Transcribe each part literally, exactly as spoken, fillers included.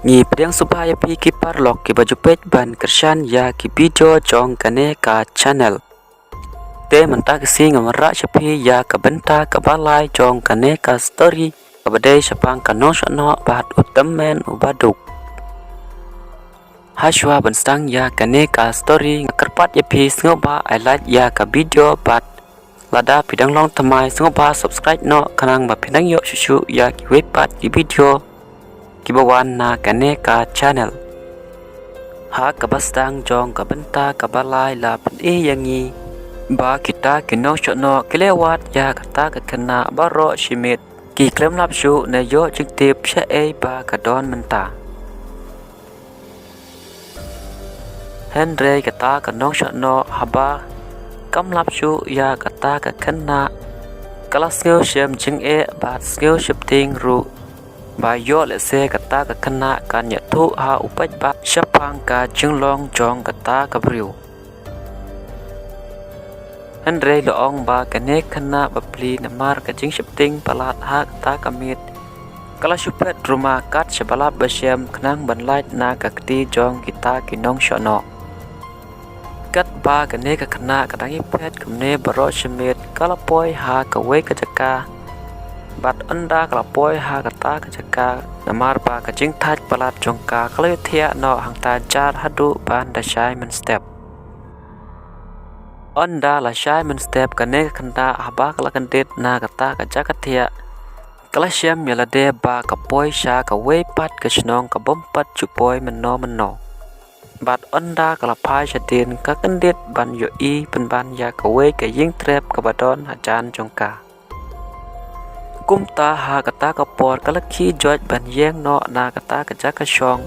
Ngi pdiang sngewbha ïa phi ki paralok kiba ju peit ban kyrshan ïa ki video jong kane ka channel. Te mynta ka sngi nga wanrah sha phi ïa ka bynta kaba lai jong kane ka story kaba dei shaphang ka nongshong noh bad u tymmen uba duk. Hashwa ban sdang ïa kane ka story nga kyrpad ïa phi sngewbha ai like ïa ka video bad lada phi dang long thymmai sngewbha subscribe noh khnang ba phin nang ïoh shuh shuh ïa kiwei pat ki video kiba wan na kane ka channel. Ha kaba sdang jong ka bynta kaba lai la pyni ïa ngi ba kita ki nongshong noh ki la wad ïa kata ka khynnah baroh shi miet, ki khlem lap shuh ne ïoh jingtip shaei ba ka don mynta. Hynrei kata ka nongshong noh haba kam lap shuh ïa kata ka khynnah ka la sngew shem jingeh bad sngew sheptieng ruh ba ïoh lehse kata ka khynnah kan ïathuh ha u paidbah shaphang ka jinglong jong kata ka briew. Hynrei la ong ba kane ka khynnah ba plie namar ka jingsheptieng palat ha kata ka miet ka la shu phet ruma kat shaba lap ba shem khnang ban lait na ka kti jong kita ki nongshong noh. Katba kane ka khynnah ka dang ïa phet kumne baroh shi miet ka la poi ha kawei ka jaka. Bad ynda ka la poi ha kata ka jaka namar ba ka jingthait palat jong ka ka la ïohthiah noh hangta jar haduh ban da shai mynstep. Ynda la shai mynstep kane ka khynnah haba ka la kyndit na kata ka jaka thiah ka la shem ïa lade ba ka poi sha kawei pat ka shnong ka bym pat ju poi mynno mynno. Bad ynda ka la phai shadien ka kyndit ban ïohi pynban ïa kawei ka ïing trep kaba don hajan jong ka. Kumta ha kata ka por ka la khie joit ban ïeng noh na kata ka jaka shong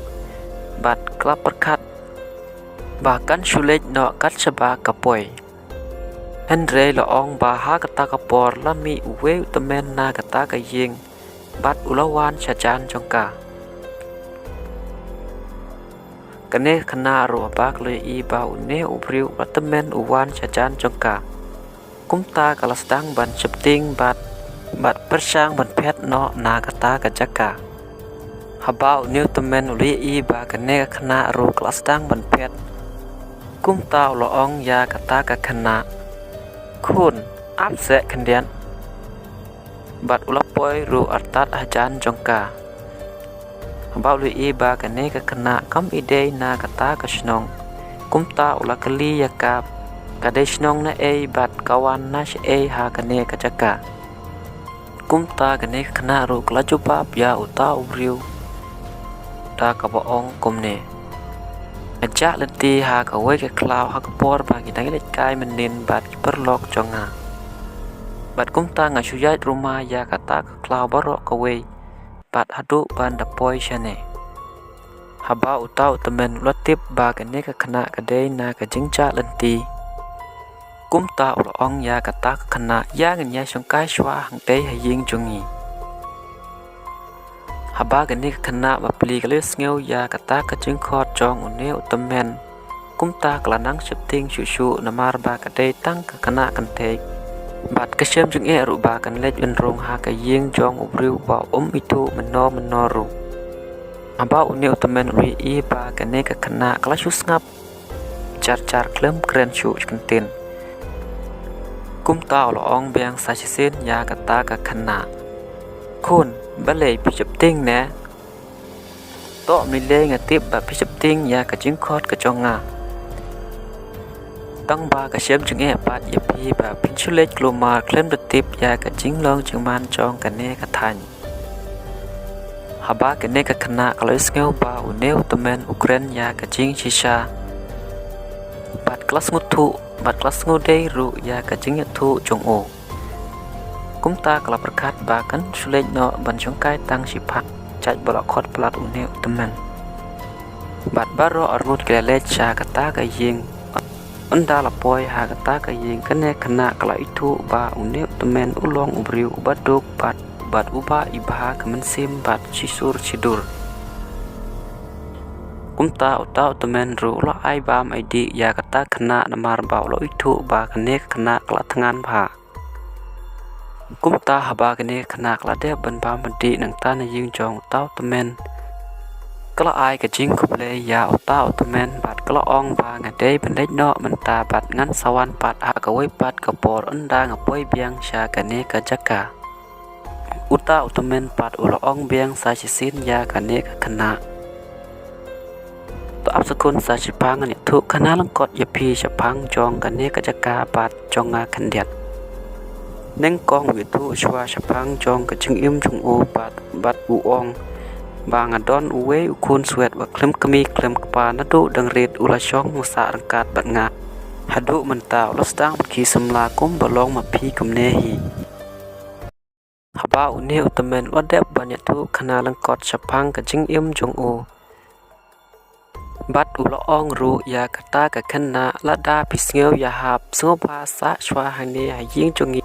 bad ka la pyrkhat ba kan shu leit noh kat shaba ka poi. Hynrei la ong ba ha kata ka por la mih uwei u tymmen na kata ka ïing bad u la wan shajan jong ka. Kane ka khynnah ruh haba ka la ïohi ba une u briew u la tymmen u wan shajan jong ka. Kumta ka la sdang ban sheptieng bad bad pyrshang ban phet noh na kata ka jaka. Haba une u tymmen u la ïohi ba kane ka khynnah ruh ka la sdang ban phet. Kumta u la ong ïa kata ka khynnah, khun, ap seh khyndiat. Bad u la poi ruh artat hajan jong ka. Haba u la ïohi ba kane ka khynnah kam i dei na kata ka shnong. Kumta u la kylli ïa ka, ka dei shnong naei bad ka wan na shaei ha kane ka jaka. Kumta kane ka khynnah ruh ka la jubab ïa uta u briew da kaba ong kumne, nga jah lynti ha kawei ka khlaw ha ka por ba ngi dang ïaleit kai mynnin bad ki paralok jong nga. Bad kumta nga shu ïaid ruma ïa kata ka khlaw baroh kawei bad haduh ban da poi shane. Haba uta u tymmen u la tip ba kane ka khynnah ka dei na ka jingjah lynti. Kumta u la ong ïa kata ka khynnah, ïa ngin ïa shongkai shuwa hangtei ha ïing jong ngi. Haba kane ka khynnah ba plie ka la ïohsngew ïa kata ka jingkhot jong une u tymmen. Kumta ka la nang sheptieng shuh shuh namar ba ka dei tang ka khynnah kynthei. Bad ka shem jingeh ruh ba kan leit ban rung ha ka ïing jong u briew ba um ithuh mynno mynno ruh. Haba une u tymmen u la ïohi ba kane ka khynnah ka la shu sngap jar jar khlem kren shuh kyntien. Kumta u la ong biang sa shisien ïa kata ka khynnah, khun, balei phi sheptieng ne? To mynlei nga tip ba phi sheptieng ïa ka jingkhot ka jong nga. Tang ba ka shem jingeh pat ïa phi ba phin shu leit khlem da tip ïa ka jinglong jingman jong kane ka thaiñ. Haba kane ka khynnah ka la ïohsngew ba une u tymmen u kren ïa ka jingshisha, bad ka la sngewthuh bad ka la sngewdei ruh ïa ka jingïathuh jong u. Kumta ka la pyrkhat ba kan shu leit noh ban shongkai tang shiphew jait ba la khot palat une u tymmen. Bad baroh arngut ki la leit sha kata ka ïing. Ynda la poi ha kata ka ïing, kane ka khynnah ka la ithuh ba une u tymmen u long u briew uba duk bad bad uba i bha ka mynsiem bad shisur shidur. Kumta uta u tymmen ruh u la ai bam ai dih ïa kata ka khynnah namar ba u la ithuh ba kane ka khynnah ka la thngan bha. Kumta haba kane ka khynnah ka la dep ban bam ban dih nangta na ïing jong uta u tymmen, Ka la ai ka jingkhublei ïa uta u tymmen bad ka la ong ba nga dei ban leit noh mynta bad ngan sa wan pat ha kawei pat ka por ynda nga poi biang sha kane ka jaka. Uta u tymmen pat u la ong biang sa shisien ïa kane ka khynnah. To ap sa khun sa shiphang, ngan ïathuh khana lyngkot ïa phi shaphang jong kane ka jaka bad jong nga khyndiat. Nyngkong u ïathuh shuwa shaphang jong ka jingim jong u bad, bad u ong ba nga don uwei u khun swet uba khlem kmie khlem kpa naduh dang rit u la shong u sah ryngkat bad nga. Haduh mynta u la sdang bad ki samla kumba long ma phi kumne hi. Haba une u tymmen u la dep ban ïathuh khana lyngkot shaphang ka jingim jong u bad u la ong ruh ïa kata ka khynnah, lada phi sngew ïahap, sngewbha sah shuwa hangne ha ïing jong ngi.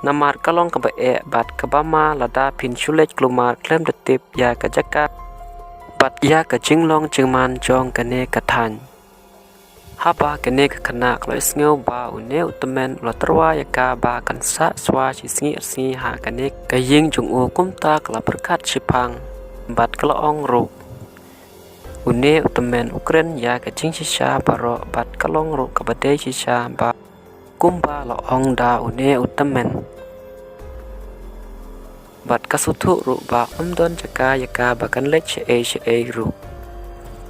Namar ka long kaba eh bad kaba ma lada phin shu leit khlem da tip ïa ka jaka bad ïa ka jinglong jingman jong kane ka thaiñ. Haba kane ka khynnah ka la ïohsngew ba une u tymmen u la tyrwa ïa ka ba kan sah shuwa shi sngi ar sngi ha kane ka ïing jong u, kumta ka la pyrkhat shiphang bad ka la ong ruh, une u tymmen u kren ïa ka jingshisha baroh bad ka long ruh kaba dei shisha ba kumba la ong da une u tymmen. Bad ka sngewthuh ruh ba ym don jaka ïa ka ba kan leit shaei shaei ruh,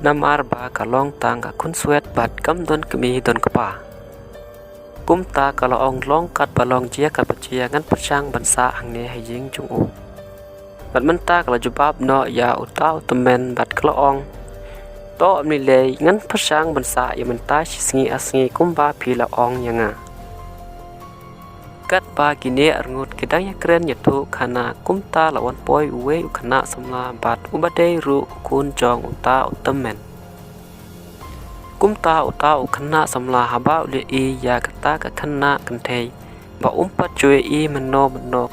namar ba ka long tang ka khun swet bad kam don kmie don kpa. Kumta ka la ong, long katba long, jia katba jia, ngan pyrshang ban sah hangne ha ïing jong u. Bad mynta ka la jubab noh ïa uta u tymmen bad ka la ong, to ym lei lei, ngan pyrshang ban sah ïa mynta shi sngi ar sngi kumba phi la ong ïa nga. Katba kine arngut ki dang ïakren ïathuh khana, kumta la wan poi uwei u khynnah samla bad uba dei ruh u khun jong uta u tymmen. Kumta uta u khynnah samla haba u la ïohi ïa kata ka khynnah kynthei ba um pat ju ïohi mynno mynno,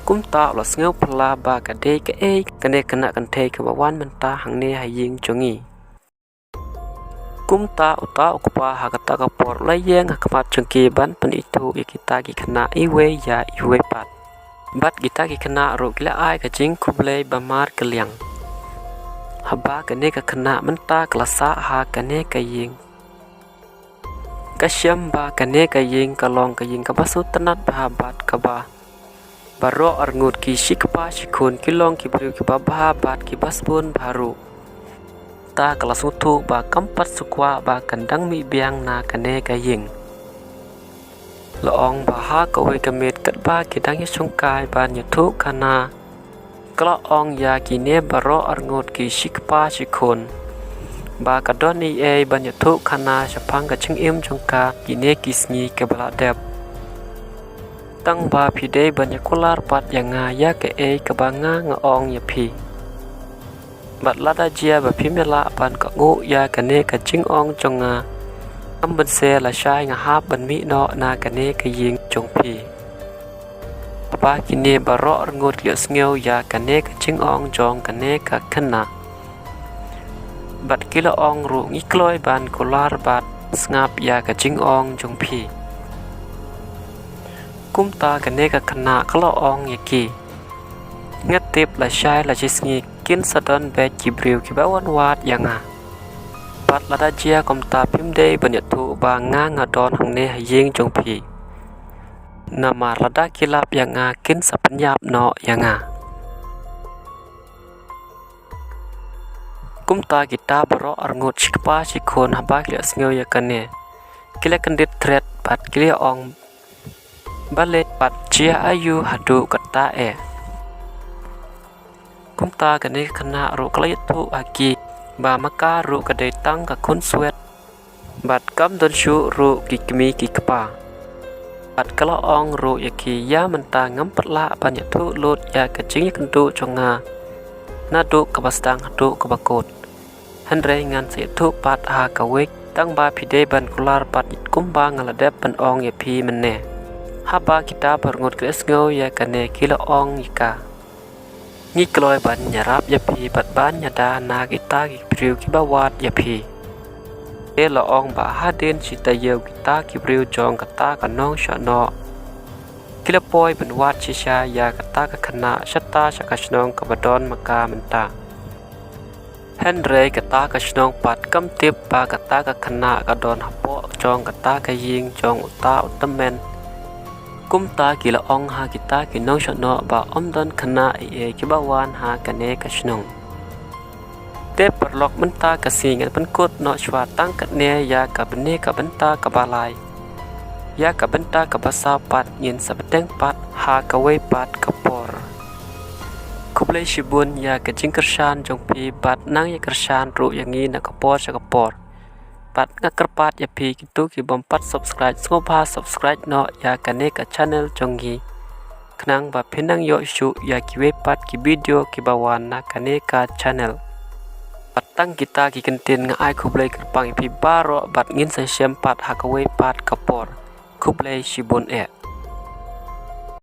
kumta u la sngew phylla ba ka dei kaei kane ka khynnah kynthei kaba wan mynta hangne ha ïing jong ngi. Kumta uta u kpa ha kata ka por u la ïeng ha khmat jong ki ban pynithuh ïa kita ki khynnah iwei ïa iwei pat. Bad kita ki khynnah ruh ki la ai ka jingkhublei ba markylliang. Haba kane ka khynnah mynta ka la sah ha kane ka ïing, ka shem ba kane ka ïing ka long ka ïing kaba sngewtynnat bha bad kaba baroh arngut ki shi kpa shi khun ki long ki briew kiba bha bad kiba sbun bha ruh. Te ka la sngewthuh ba kam pat sngewkwah ba kan dang mih biang na kane ka ïing. La ong ba ha kawei ka miet katba ki dang ïashongkai ban ïathuh khana, ka la ong ïa kine baroh arngut ki shi kpa shi khun ba ka don ei ei ban ïathuh khana shaphang ka jingim jong ka kine ki sngi kiba la dep. Tang ba phi dei ban ïakular pat ïa nga ïa kaei kaba nga nga ong ïa phi. Bad lada jia ba phim ïa lah ban kohnguh ïa kane ka jingong jong nga, kam banse, lashai nga hap ban mih noh na kane ka ïing jong phi. Haba kine baroh arngut ki la sngew ïa kane ka jingong jong kane ka khynnah, bad ki la ong ruh, ngi kloi ban kular bad sngap ïa ka jingong jong phi. Kumta kane ka khynnah ka la ong ïa ki, nga tip lashai la shi sngi kin sa don beit ki briew kiba wan wad ïa nga. Bad lada jia kumta phim dei ban ïathuh ba nga nga don hangne ha ïing jong phi. Namar lada ki lap ïa nga kin sa pynïap noh ïa nga. Kumta kita baroh arngut shi kpa shi khun haba ki la sngew ïa kane, ki la kyndit thret bad ki la ong, balei pat, jia aïu haduh katta eh. Kumta kane ka khynnah ruh ka la ïathuh ha ki ba ma ka ruh ka dei tang ka khun swet bad kam don shuh ruh ki kmie ki kpa. Bad ka la ong ruh ïa ki, ïa mynta ngam pat lah ban ïathuh lut ïa ka jingïakynduh jong nga naduh kaba sdang haduh kaba kut. Hynrei ngan sa ïathuh pat ha kawei, tang ba phi dei ban kular pat kumba nga la dep ban ong ïa phi mynne. Haba kita baroh arngut ki la sngew ïa kane, ki la ong ïa ka, ngi kloi ban ïarap ïa phi bad ban ïada na kita ki briew kiba wad ïa phi. Te la ong ba hadien shi taïew kita ki briew jong kata ka nongshah noh ki la poi ban wad shisha ïa kata ka khynnah shata sha ka shnong kaba don ma ka mynta. Hynrei kata ka shnong pat kam tip ba kata ka khynnah ka don hapoh jong kata ka ïing jong uta u tymmen. Kumta ki la ong ha kita ki nongshah noh ba ym don khynnah ei ei kiba wan ha kane ka shnong. Te paralok, mynta ka sngi ngan pynkut noh shuwa tang katne ïa kane ka bynta kaba lai. Ïa ka bynta kaba saw pat ngin sa bteng pat ha kawei pat ka por. Khublei shibun ïa ka jingkyrshan jong phi bad nang ïa kyrshan ruh ïa ngi na ka por sha ka por. Bad nga kyrpad ïa phi kito ki bym pat subscribe, sngewbha subscribe noh ïa kane ka channel jong ngi, khnang ba phin nang ïoh shuh ïa kiwei pat ki video kiba wan na kane ka channel. Bad tang kita ki kyntien, nga ai khublei kyrpang ïa phi baroh bad ngin sa ïashem pat ha kawei pat ka por. Khublei shibun eh.